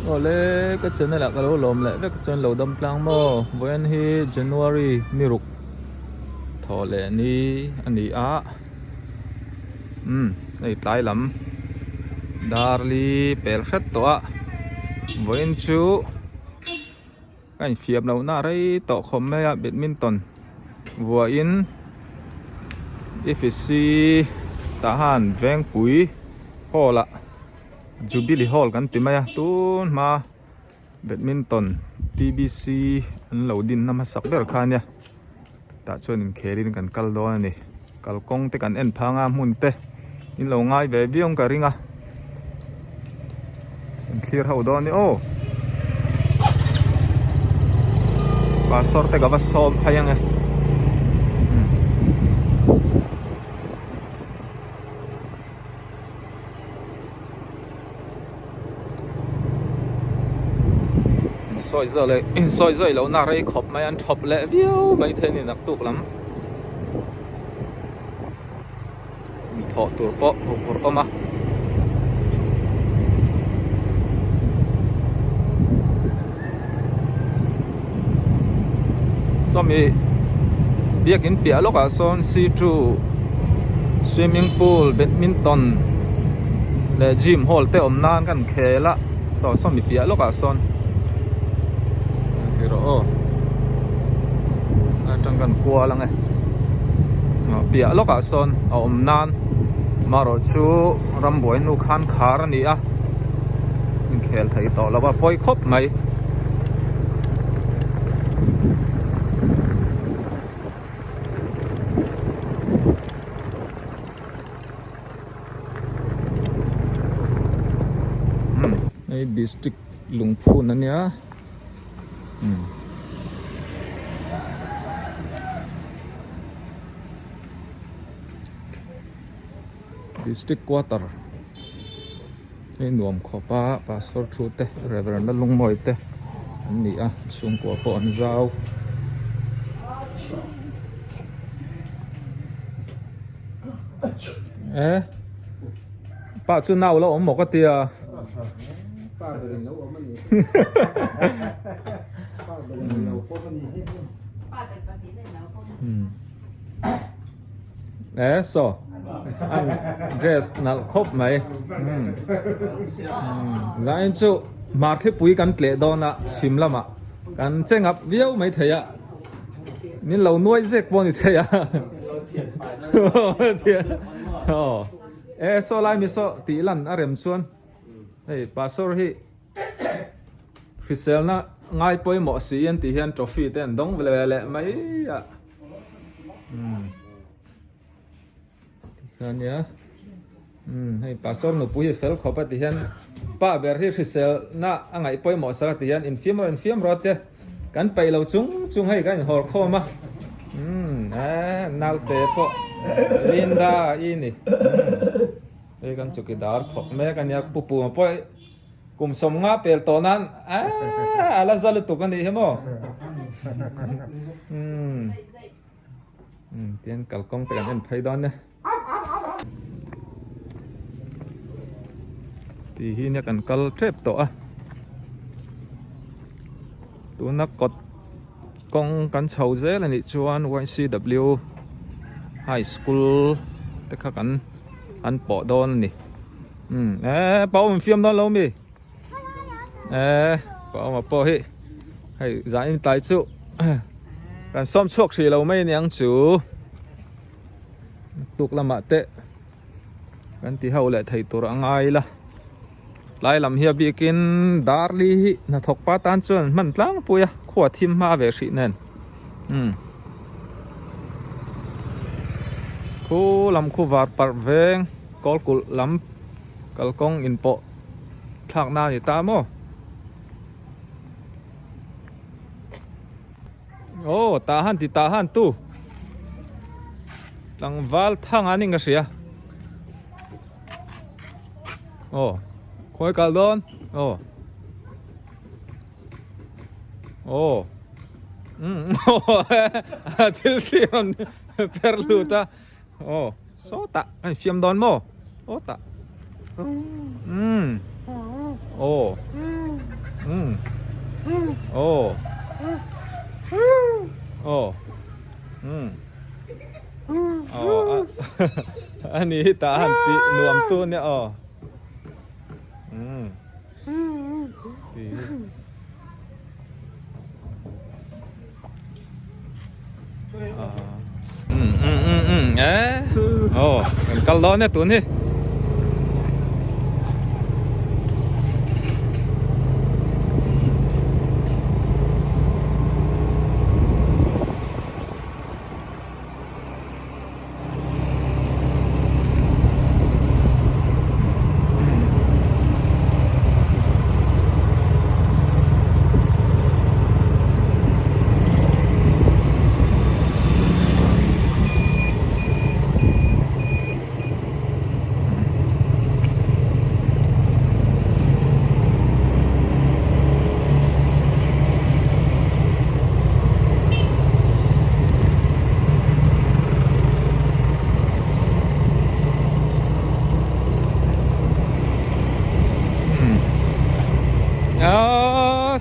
Awle ka channel ah ka lo lawm leh vek chuan lo dam tlang maw vawiin hi January ni ruk thaw leh ni a ni a umm hei tlai lam darli pel hret tawh a vawiin chu ka infiam loh na rei tawh khawp mai a badminton vuahin F C tah han Vengpui hall ah. Jubilee Hall kan ti mai a tun hma badminton T B C an lo din na hmasak ber kha ania tah chuan inkhel in kan kal dawn a ni kalkawng te kan en phang a hmun te in lo ngai ve viau ang ka ring a kan thlir ho dawn a ni aw pastor te ka va sawm phei ang e. Sawi zawh leh sawi zawih lohna rei khawp mai an thawp leh viau mai thei a ni naktuk lam thawh tur pawh hmuh tur awm a. Sawmi biakin piah lawkah sawn C2 swimming pool badminton leh gym hall te awm nan kan khel a saw sawmi piah lawkah sawn ti rawh aw atang kan kual ang e piah lawkah sawn a awm nan marawh chu rambuai nu khan khar a ni a inkhel thei tawh lo a pawi khawp mai. Hei district lungphun a nia district quarter hei nuam khawp a pastor thu te reverend Lalungmawi te an ni a chhungkua pawh an zau. Eh pa chu nau lo awm maw ka tia pa ber in lo awm ani pa ber in lo pawm ani hi pa ber pahnih na in lo pawm eh saw an dress nalh khawp mai umm zanin chu hmar thlipui kan tleh dawn a chhim lamah kan che ngap viau mai thei a min lo nuai zek pawh a ni thei a aw eh saw lai mi saw tih lan a rem chuan hei pastor hi hriselna ngai pawimawh si an tih hian trophy te an dawng ve leh mai a. Tikhian nia umm hei pastor nupui hi fel khawp a tihian pa ber hi hrisel na a ngaih pawimawh sak a tihian infiam rawh infiam rawh te kan peih lo chung chung hei kan inhawr khawm a umm eh naute pawh Linda i ni hei kan chukidar thawk mek a nia pu puma pawh Kum 50 pel tawh nan a la za lutuk a nih hi maw? Umm tian kalkawng te kan en phei dawn e. Ti hi nia kan kal tep tawh a. Tuna kawt kawng kan chho zel a nih chuan YCW High School te kha kan an pawh dawn a ni. Um eh pa awm fiam dawn lo mi eh pa awm pawh hi hei zan in tlai chu kan sawm chhuak hrih lo mai aniang chu tuk lamah te kan ti ho leh thei tur a ngai la tlai lam hi a bikin darli hi hnathawk pa tan chuan hman tlangpui a khua thim hma ve hrih nen um khu lam khu var parh veng. Kawlkulh lam kalkawng inpawh thlak na a ni ta maw? Aw tah han ti tah han tu tlangval thang a ni ka hria aw khawi kal dawn aw aw umm thil thlir rawn per lut a. Aw sawtah a infiam dawn maw sawtah umm aw Aw Aw Umm Aw a ni hi tah han tih nuam tu nia aw Umm Aw kan kal dawn e tun hi.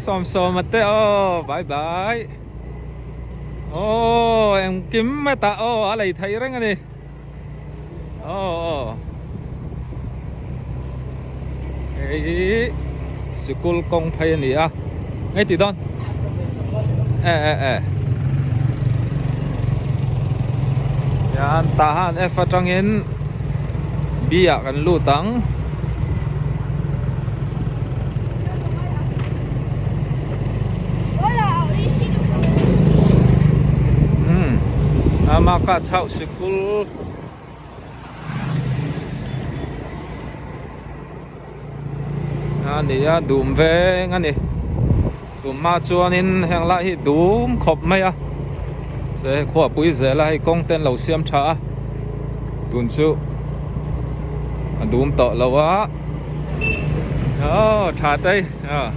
Sawm sawm a te aw bye bye aw engkim hetah aw a lei theih reng a ni aw aw hei hi sikul kawng phei a ni a hei ti dawn e e e hian tah han F atangin B ah kan lut ang. Ama ka chauh sikul a ni a dum veng a ni tum hma chuanin heng lai hi dum khawp mai a se khuapui zela hei kawng te an lo siam tha a tun chu a dum tawh lo a aw tha te aw.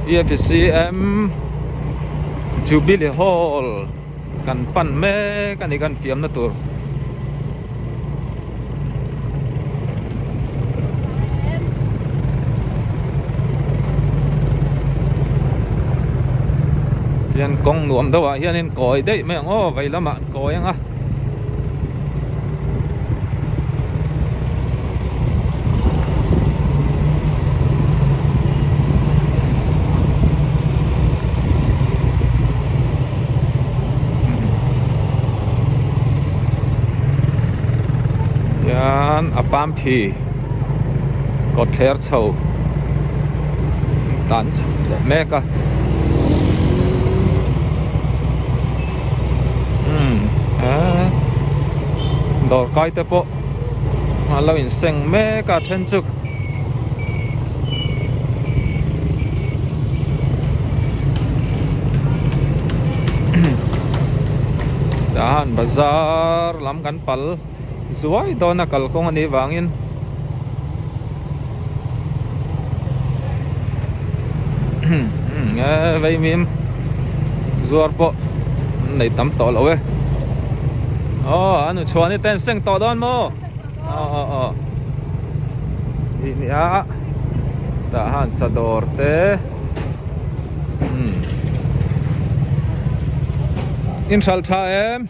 EFCM Jubilee Hall kan pan mek a ni kan fiamna tur. Hian kawng nuam deuh ah hianin kawi daih mai ang aw vei lamah an kawi ang a. Hian a palm tree kawt thler chho tan chho leh mek a. Umm eee dawr kai te pawh a lo inseng mek a then chu tah han bazar lam kan pal zuai dawn a kalkawng a nih vangin. Eee vaimim zuar pawh an nei tam tawh lo e aw an uchhuan hi ten seng tawh dawn maw aw aw aw hi nia tah han sadawr te umm in hralh tha em.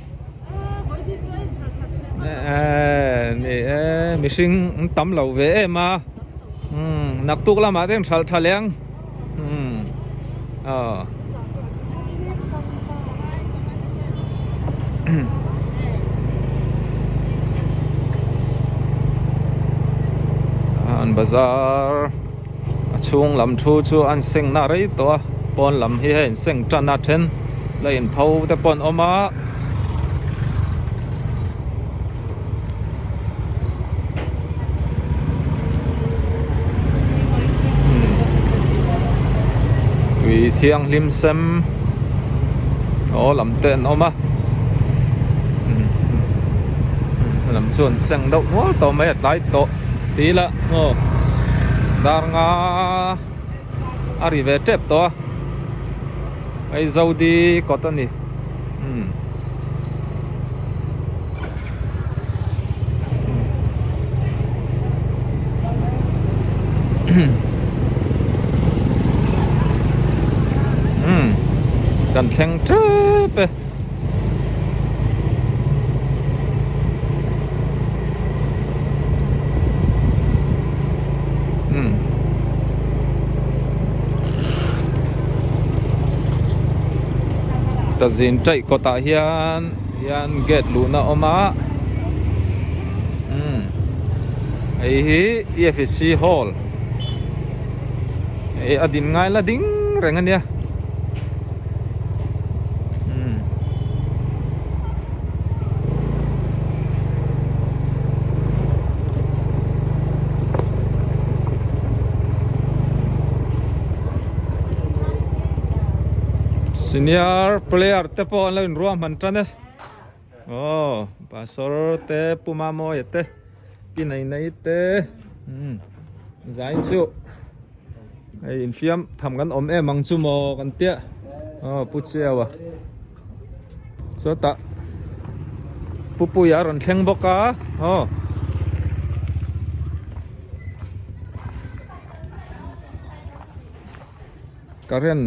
Eee ni e mihring an tam lo ve em a umm naktuk lamah te an hralh tha leh ang umm aw an bazar a chhung lam thu chu an seng na rei tawh a pawn lam hi hei an seng tan a then la in pho te pawh an awm a. Tui thianghlim sem aw lam te an awm a lam chu an seng deuh nual tawh mai a tlai tawh tih ila aw dar nga a ri ve tep tawh a hei zodi kawt a ni umm. Umm kan thleng tep e. Umm. Ta zin taih kawtah hian hian gate luhna a awm a umm hei hi EFC hall hei a din ngai la ding reng a nia umm. Senior player te pawh an lo inruah hman tan e aw pastor te pu Mamawia te pi nei nei te umm zai chu hei infiam tham kan awm em ang chu maw kan tia aw pu Chiau a chutah pu Puia a rawn thleng bawk a aw. Current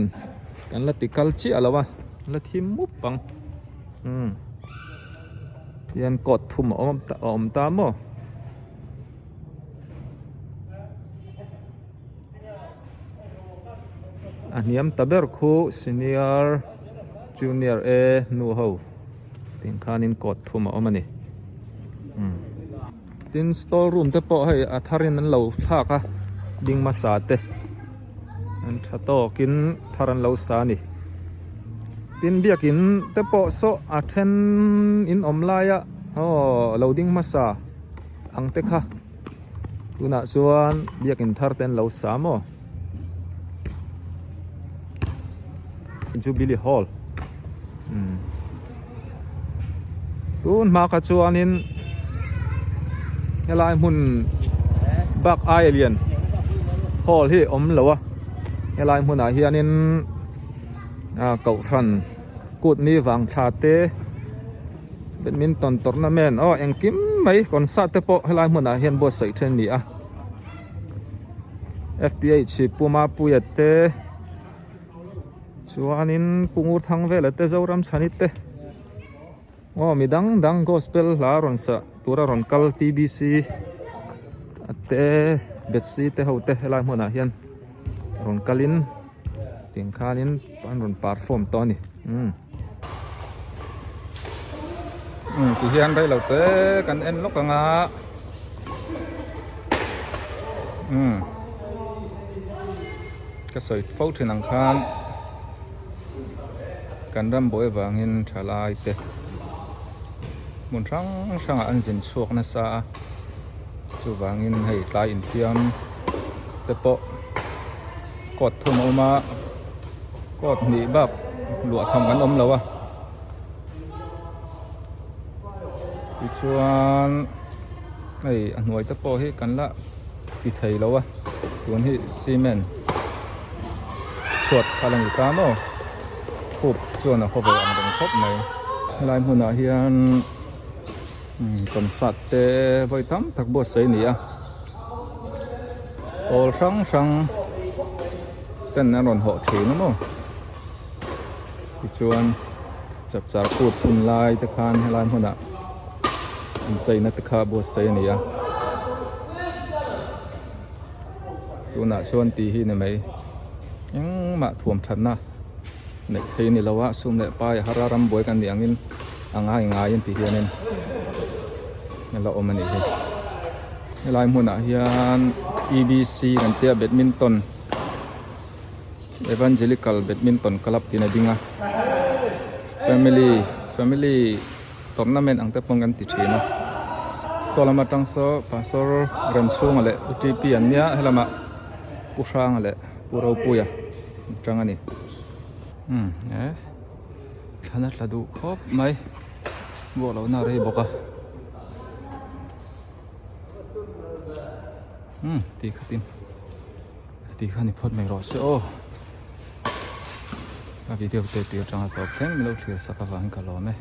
kan la ti kal chiah lo a la thim mup ang umm tihian coat thum a awm a awm ta maw. A hniam ta ber khu senior junior a nu ho tih khanin coat thum a awm a ni umm. Tin store room te pawh hei a tharin an lo thlak a ding hmasa te an tha tawkin thar an lo sa a ni tin biakin te pawh saw a then in awm laia aw lo ding hmasa ang te kha tunah chuan biakin thar te an lo sa maw Jubilee Hall umm tun hma kha chuanin helai hmun bak aia lian hall hi awm lo a helai hmunah hianin ah kohhran kut ni vang thla te badminton tournament aw engkim mai concert te pawh helai hmunah hian buatsaih then a ni a F_T_H Puma Puia te. Chuanin Pu Ngur Thang vela te Zoram Chhani te aw mi dang dang gospel hla rawn sa tura rawn kal T_B_C te Bethsy te ho te helai hmunah hian rawn kalin tiang khanin an rawn perform tawh a ni umm. Umm ti hian reilo te kan en lawk ang a umm. Ka sawi fo thin ang khan kan ram buai avangin thalai te hmun hrang hrangah an zin chhuak nasa a chuvangin hei tlai infiam te pawh court thum a awm a court hnih bak luah tham kan awm lo a tichuan hei a hnuai te pawh hi kan la ti thei lo a tun hi cement chhuat kha a la ni ta maw khup chuan a haw ve ang reng khawp mai helai hmunah hian concert te vawi tam tak buatsaih a ni a pawl hrang hrang ten an rawn hawh thin a maw tichuan chapchar kut hun lai te khan helai hmunah incheina te kha buatsaih a ni a tunah chuan tih hi ni mai engmah thuam thatna neih theih a ni lo a sum leh pai a har a ram buai kan nih angin a ngai ngaiin ti hianin a la awm a nih hi helai hmunah hian E_B_C kan tia badminton Evangelical Badminton Club tih a ding a family family tournament ang te pawh kan ti thin a saw lam atang saw pastor Remchhunga leh U T P an nia helamah Pu Hranga leh Pu Ropuia an tang a ni umm e thlan a tla duh khawp mai buak lohna a rei bawk a umm ti khatin. Tih kha ni phawt mai rawh se aw. A video te tir atanga tawp thleng min lo thlir sak avangin ka lawm e.